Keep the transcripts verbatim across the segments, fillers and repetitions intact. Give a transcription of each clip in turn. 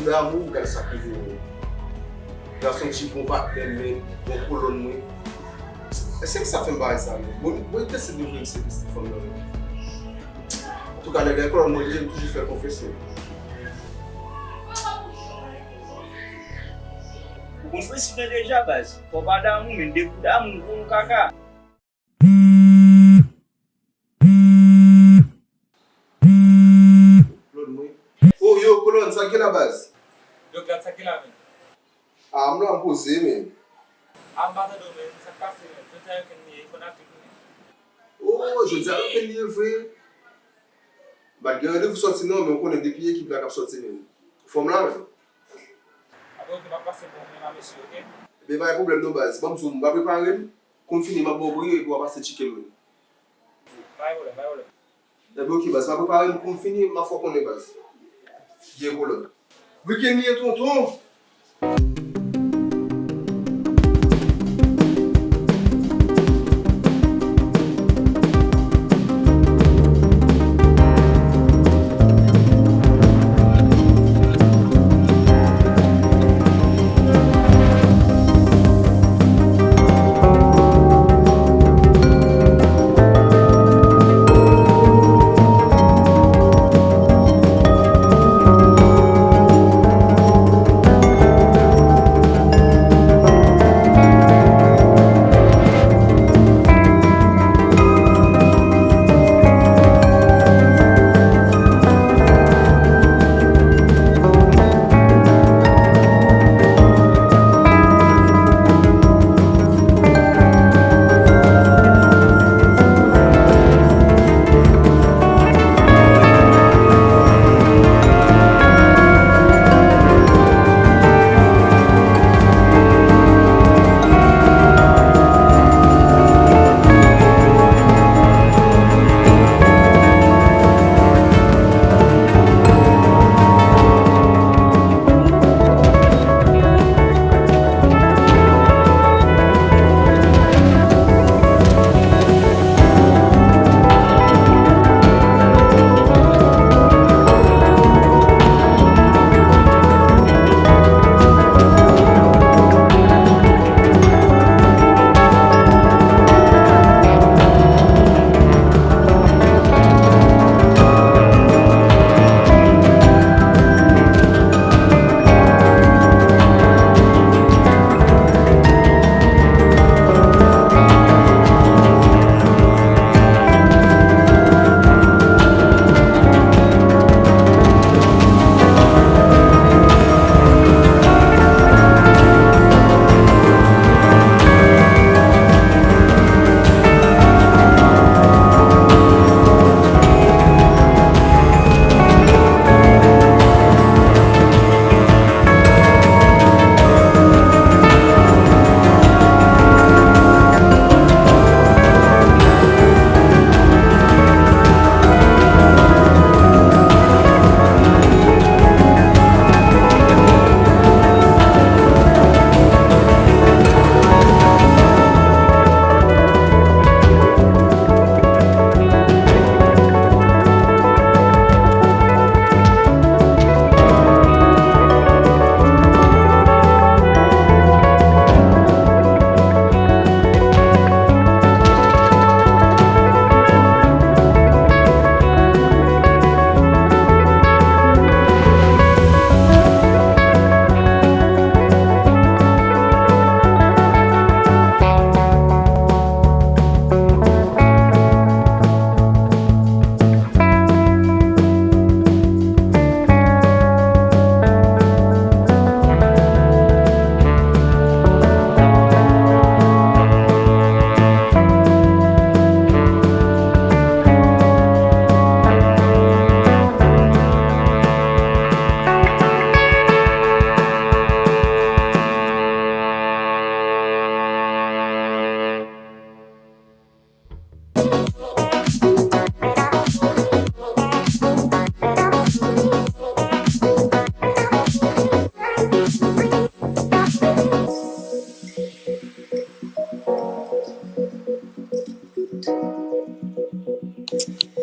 Damou, gad sa k rive w. Gason ti bon patnè m, men bon kolòn mwen. Èske sa fè m bagay sa, men? Bon, bon, te se devre m se pisti fanm nan, men. Antouka, nèg la kolòn mwen, li toujou fè konfesyon. Ou konn prensip lan deja, baz. Fò pa damou, men depi w damou, ou konn kaka. Claude, mwen. Oh, yo, kolòn, sa k gen la, baz? Yo, Glad, sa k gen la, men? Ah, m la, m poze, men. Ah, m pa tande w, men. Sa k pase, men? Jodi a, yo kenn li ye, fò n ap tou tounen. Oh, jodi a, yo kenn li ye vre. M pa t gen randevou sòti, non, men w konnen depi ekip la k ap sòti, men. Fò m la, men. Abe, oke, m ap pase pou w, men, ma mesye, oke? Ebyen, pa gen pwoblèm, non, baz. Ban m di w, m pa prepare m. Kou m fini, m ap ba w bri yo epi w a pase tcheke m. Pa gen pwoblèm, pa gen pwoblèm. Ebyen, oke, baz, m a prepare m, kou m fini, m a fè w konnen, baz. Gen pwoblèm. Weekend li ye, tonton.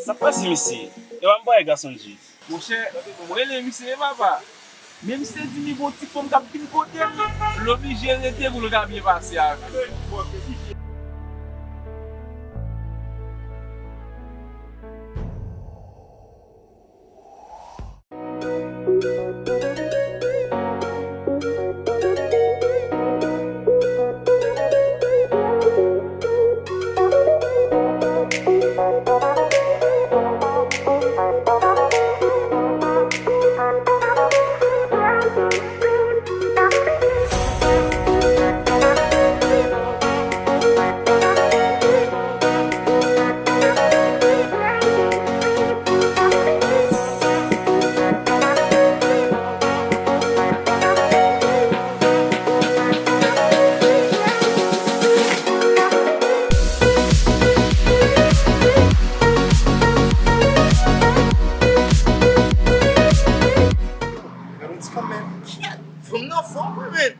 Sa k pase, mesye? Yo pa m pale gason di. Monchè, m rele misye, papa. Menm si se di ni gon ti fanm k ap vin kote m, l oblije rete pou l ka byen pase avè m. Gade yon ti fanm, men. Kèt! Fanm nan fò, wi, men.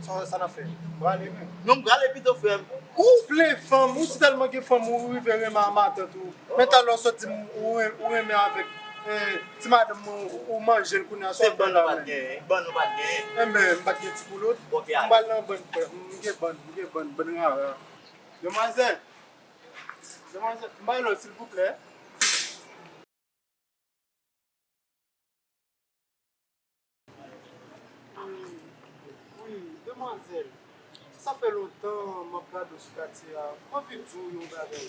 Sa, sa n ap fè? Prale, men. Non, m prale pito, frè m. Ou vle fanm, ou si tèlman gen fanm, ou rive renmen a matant ou. Men talè w sot di m ou ren-, ou renmen avèk, eh, ti madanm mwen, ou, ou manje l kounye a, sa w ap fè la menm? Bann ou pa t genyen, bann ou pa t genyen. Enben, m pa t gen ti boulot. M pral nan bann, frè m. M gen bann, m gen bann, bann rara. Demwazèl, demwazèl, m bay lòt, silvouplè. Wi, wi, demwazèl, sa fè lontan m ap gade w sou katye a. M anvi di w yon bagay.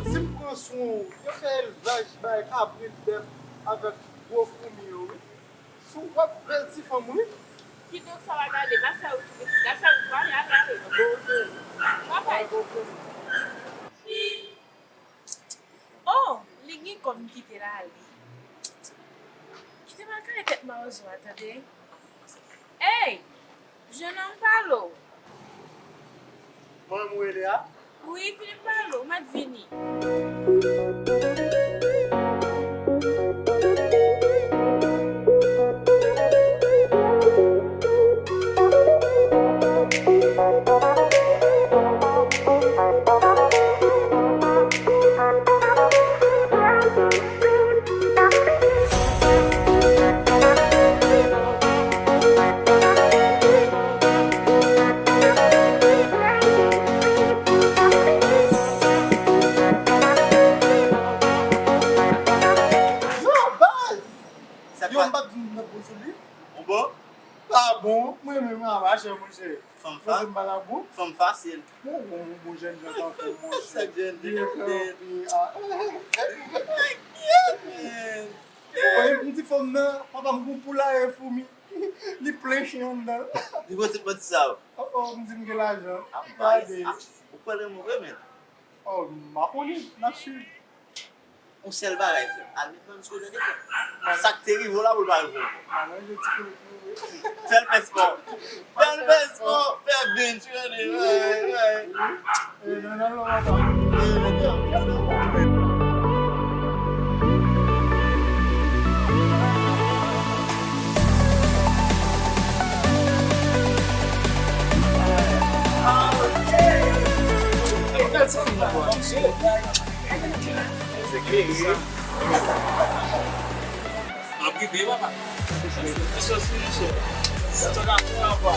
Si m pran swen w, yo fè elvaj bay kabrit, bèf avèk gwo foumi yo, wi. Sou w ap bèl ti fanm, wi. Kidonk sa w a gade, m a fè w tou piti, m a fè w tou ale, ale, ale. Bon, ok. Papay. Bon, ok. Oh, li gen kòb m kite l ale. Kite m al kale tèt mawozo a, tande. Ey! Jennonm, pale w. Mwen menm ou rele a? Wi, vini m pale w, m ap vini. Yo, baz! Sa yo, pa m p ap di nou mèt bon sou li. Ou bon? Pa bon, mwen menm a mache, monchè. Fanm fa-, fanm fasil. Bon, bon, bon, jèn jan tankou w, monchè. Sa k jèn jan tankou w? Bon, e m di fanm nan, papa m gon poulaye foumi. Li plen chen anndan. Li pote manti sa yo. Oh, oh, m di m gen lajan. Gade. Ou kwè nan mwen vre, men? Oh, m pa konnen, n ap swiv. Yon sèl bagay, frè m. Al met nan disco tande, frè m. Sa k te rive w la pou l pa rive w ankò. Fè l fè spò. Fè l fè spò. Fè bench, tande, bay, bay. Bèl ti fanm nan, bò, mesye. Se geri. Ap rive, papa. Mesye, si mesye. Sa ka fè anba.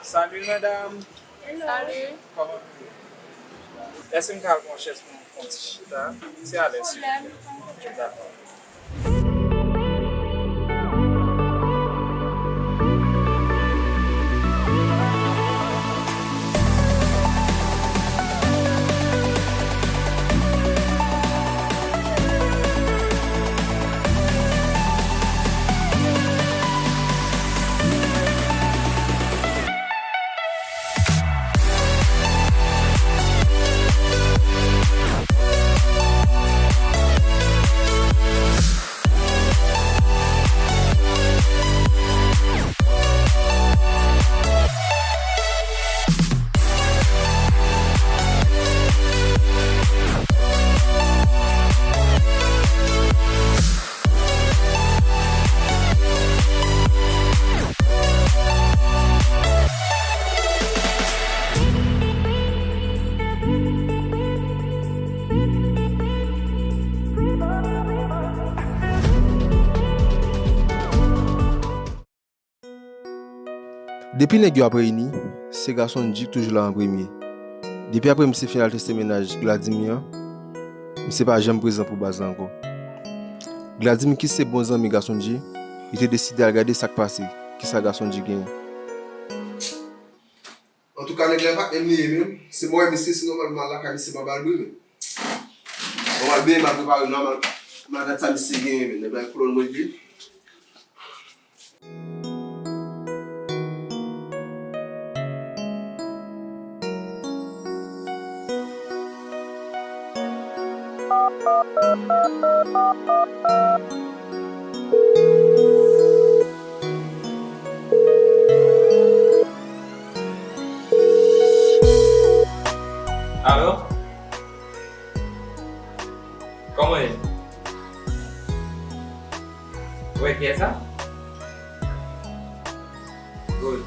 Salut, madame. Salut. Kòman nou ye? Èske m ka al pran yon chèz pou nou fè yon ti chita? Se alèz, silvouplè. Dakò. Depi nèg yo ap reyini, se Gason Dji k toujou la an premye. Depi apre misye fin al teste mennaj Gladimy an, misye pa janm prezan pou baz la ankò. Gladimy ki se bon zanmi Gason Dji, li te deside al gade sa k pase, kisa Gason Dji genyen. Antouka, nèg la e patnè m li ye menm. Se mwen, misye, se nòmal m al lakay misye, m al ba l bri menm. Bon, m al benyen, m al prepare m la, m al, m al gad sa misye genyen menm. Nèg la gen kolòn mwen li ye. Alo? Kòman ye? Wi, kiyès sa? Good.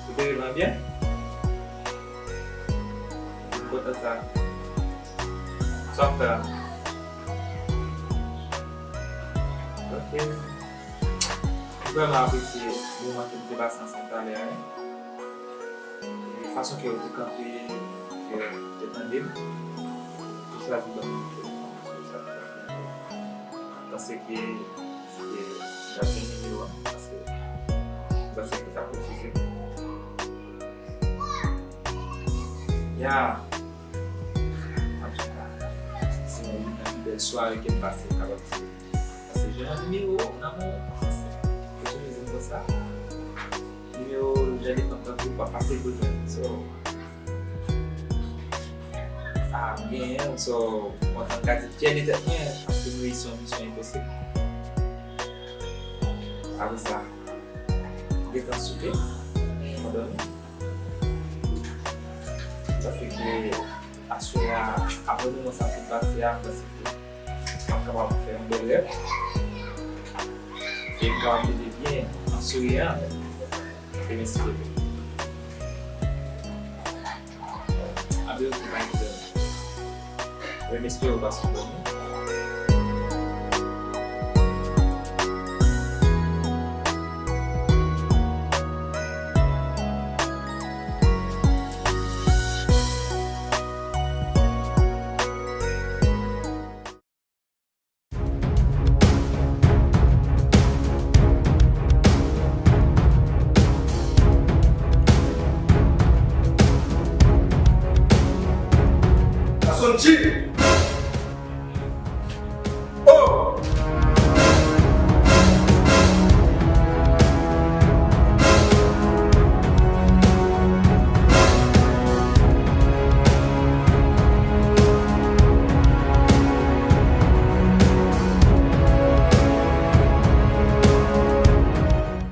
Ou te rive an byen? M kontan sa. Sa w ap fè la? Ok. M vrèman apresye moman ke nou te pase ansanm talè a, wi. E fason ke ou te kanpe, ke ou te tande m, ou chwazi ban m mikwo. Sa te fè m plezi. M panse ke, ke m t ap jwenn nimewo a, paske m panse ke w t ap refize m. Ya. Antouka, se yon nan pi bèl sware ke m pase, m kapab di. Paske jwenn yon nimewo nan men w, se, se toujou di m konsa. Nimewo, jan defann tankou pa fasil pou jwenn. So, ah, m genyen l, so, m kontan, m ka di m fyè de tèt mwen, paske m reyisi yon misyon enposib. Apre sa, m gentan soupe, m dòmi. Sa fè ke aswè a, apre moman sa fin pase a, m panse ke m ap kapab fè yon bèl rèv. E m kapab leve byen an souriyan. Remèsye. Abe, ok, pa gen pwoblèm. Remèsye ou paske w dòmi.